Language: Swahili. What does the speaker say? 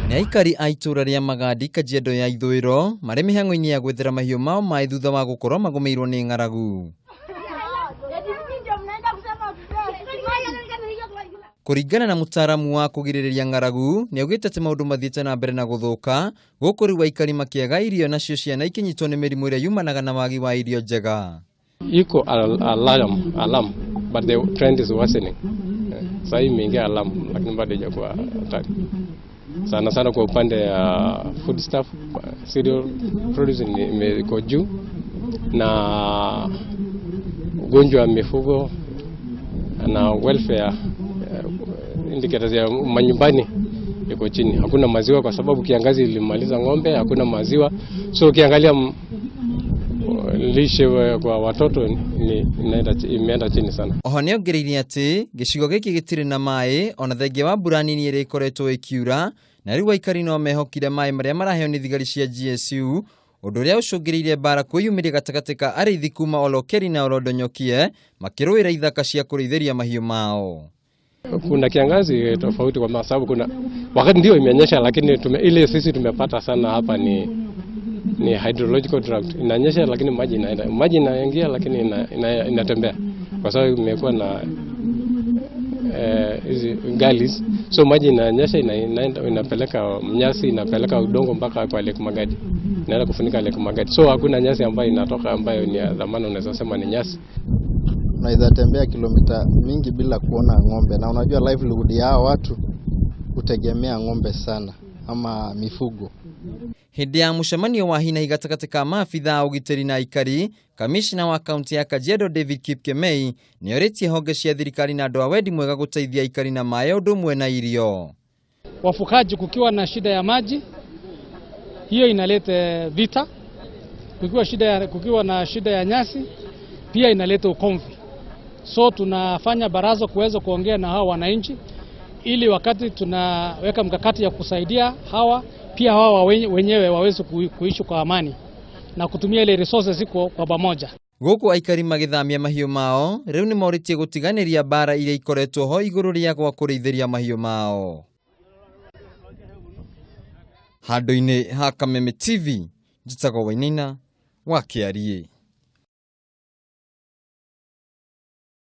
Nĩ aikari a itũũra rĩa Magadi, Kajiado ya Ithũĩro, marĩ mĩhang'o-inĩ ya gwethera mahiũ mao maĩ thutha wa gũkorwo magũmĩirwo nĩ ng'aragu. Kũringana na mũtaaramu wa kũgirĩrĩria ng'aragu, nĩ augĩte atĩ maũndũ mathiĩte na mbere na gũthũka, gũkũ rĩu aikari makĩaga irio nacio ciana ikĩnyitwo nĩ mĩrimũ ĩrĩa yumanaga na wagi wa irio njega. Iko alarm, but the trend is worsening. Sasa hii imeingia alarm, lakini bado haijakuwa hatari. Sana sana kwa upande ya food stuff, cereal produce iko juu na ugonjwa wa mifugo na welfare indicators ya manyumbani iko chini. Hakuna maziwa kwa sababu kiangazi ilimaliza ng'ombe, hakuna maziwa. So ukiangalia lishe kwa watoto ni imeenda chini sana. Oho nĩongereire atĩ gĩcigo gĩkĩ gĩtirĩ na maĩ ona thengia wa mbura nini ĩrĩa ĩkoretwo ĩkiura, na rĩu aikari no mehokire maĩ marĩa maraheo nĩ thigari cia GSU, ũndũ ũrĩa ũcũngĩrĩirie mbara kwĩyumĩria gatagatĩ ka arĩithi kuma Olokeri na Olodonyokie makĩrũĩra ithaka cia kũrĩithĩria mahiũ mao. Kuna kiangazi tofauti kwa sababu kuna wakati ndio imenyesha, lakini ile sisi tumepata sana hapa ni hydrological drought. Inanyesha lakini maji inaenda, maji inaingia lakini inatembea kwa sababu imekuwa na hizi gullies, so maji inanyesha inaenda, inapeleka nyasi, inapeleka udongo mpaka kwa Lake Magadi, inaenda kufunika Lake Magadi, so hakuna nyasi ambayo inatoka ambayo ni ya dhamana unaweza sema ni nyasi. Unaweza tembea kilomita mingi bila kuona ng'ombe, na unajua livelihood ya hao watu hutegemea ng'ombe sana ama mifugo. Hĩndĩ ya mũcemanio wa hinahi gatagatĩ ka maabitha a ũgitĩri na aikari, kamishna wa kaunti ya Kajiado David Kipkemei nĩorĩtie honge cia thirikari na andũ a wendi mwega gũteithia aikari na maĩ ũndũ ũmwe na irio. Wafugaji kukiwa na shida ya maji, hiyo inaleta vita. Kukiwa na shida ya nyasi, pia inaleta ugomvi. So tunafanya baraza kuweza kuongea na hawa wananchi ili wakati tunaweka mkakati ya kusaidia hawa, pia hawa wenyewe waweze kuishi kwa amani na kutumia ile resources ziko kwa pamoja. Gũkũ aikari magĩthamia mahiũ mao rĩu nĩ morĩtie gũtiganĩria mbara iria ikoretwo ho igũrũ rĩa gwa kũrĩithĩria mahiũ mao. Handũ-inĩ ha Kameme TV, njĩtagwo Wainaina wa Kĩariĩ.